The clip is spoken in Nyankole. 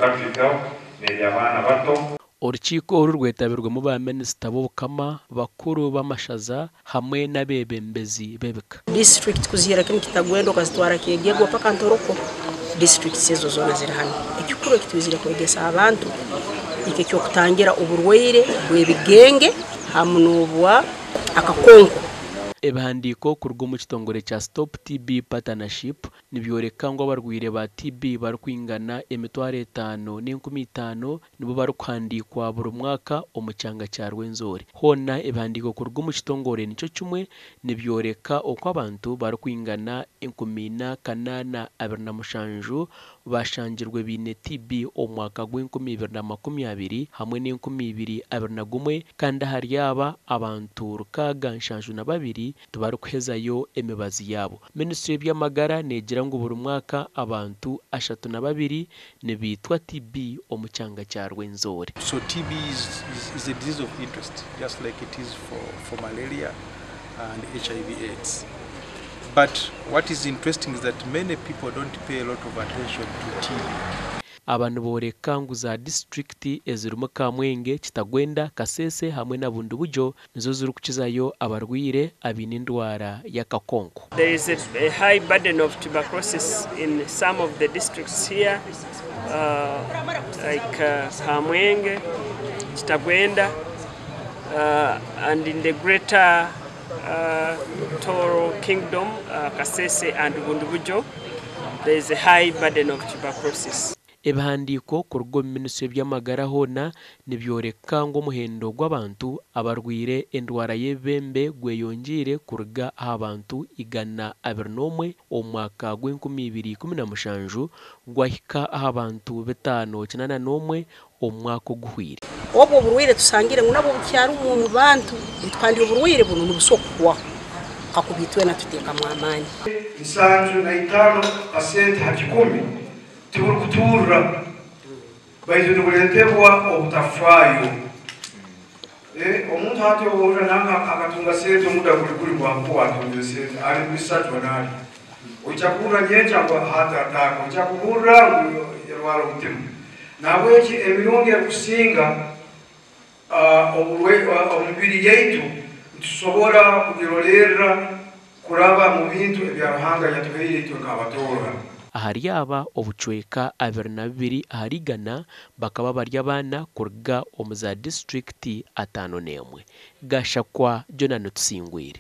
Reproductive Health n'eby'abaana bato. Orukiiko oru rwetabirwemu ba minisita b'Obukama, bakuru b'amashaza hamwe n'abeebembezi b'ebika. Disiturikiti kuzihiira kimwe Kitagwenda okazitwara Kyegegwa paka Ntoroko, disiturikiti ezo zoona ziri hanu. Ekikuru eki twizire kwegesa abantu nikyo eky'okutangira oburwaire bw'ebigenge hamu n'obwa akakonko. Ebihandiiko kuruga omu kitongore kya Stop TB Partnership nibyoreka ngu abarwaire ba TB barikwingana 5500 nibo barikuhandiikwa buri mwaka omu kyanga kya Rwenzori. Hoona ebihandiiko kuruga omu kitongore nikyo kimwe nibyoreka oku abantu barikwingana 4827 bashangirwe baine TB omu mwaka gw'enkumi ibiri na 20 hamwe n'enkumi ibiri abiri na gumwe kandi ahari aba abantu 672 tibarikuhezayo emibazi yaabo. Minisitule y'eby'amagara neegira ngu buri mwaka abantu 32 nibaitwa TB omu kyanga kya Rwenzori. So TB is a disease of interest, just like it is for malaria and HIV AIDS. But what is interesting is that many people don't pay a lot of attention to TB. Aba nibooreka ngu za disiturikiti ezirimu Kamwenge, Kitagwenda, Kasese hamwe na Bundibugyo nizo zirikukizayo abarwaire abaine endwara y'akakonko. There is a high burden of tuberculosis in some of the districts here, like Kamwenge, Kitagwenda, and in the greater Toro Kingdom, Kasese and Bundibugyo, there is a high burden of tuberculosis. Ebihandiiko kuruga omu minisitule y'eby'amagara hoona nibyoreka ngu omuhendo gw'abantu abarwaire endwara y'ebibembe gweyongiire kuruga aha bantu 121 omu mwaka gw'enkumi ibiri ikumi na mushanju gwahika aha bantu 581 omu mwaka oguhwire. Obwo oburwaire tusangire ngu nabwo bukyarimu omu bantu, kandi oburwaire bunu nibusobola kuhwaho kakuba itwena tuteekamu amaani. 75% ha 100 tiburikuturra, baitu nibuleetebwa obutafayo. Omuntu hati ohurra nanka akatunga sente, omuda guli guli gwakuwa atungire sente ali bisatu nali ojja kuhurra nyenkya ngu heart attack, ojja kuhurra ngu yarwara omutima. Nahabweki emirundi erikusinga omubiri yaitu nitusobora kugirolerra kuraba mu bintu ebya Ruhanga yatuhaire itwe nk'abatoora. Ahari aba, obucweka 22 ahari 100 bakaba bari abaana kuruga omu za disiturikiti 51. Gashakwa Jonah Tusingwire.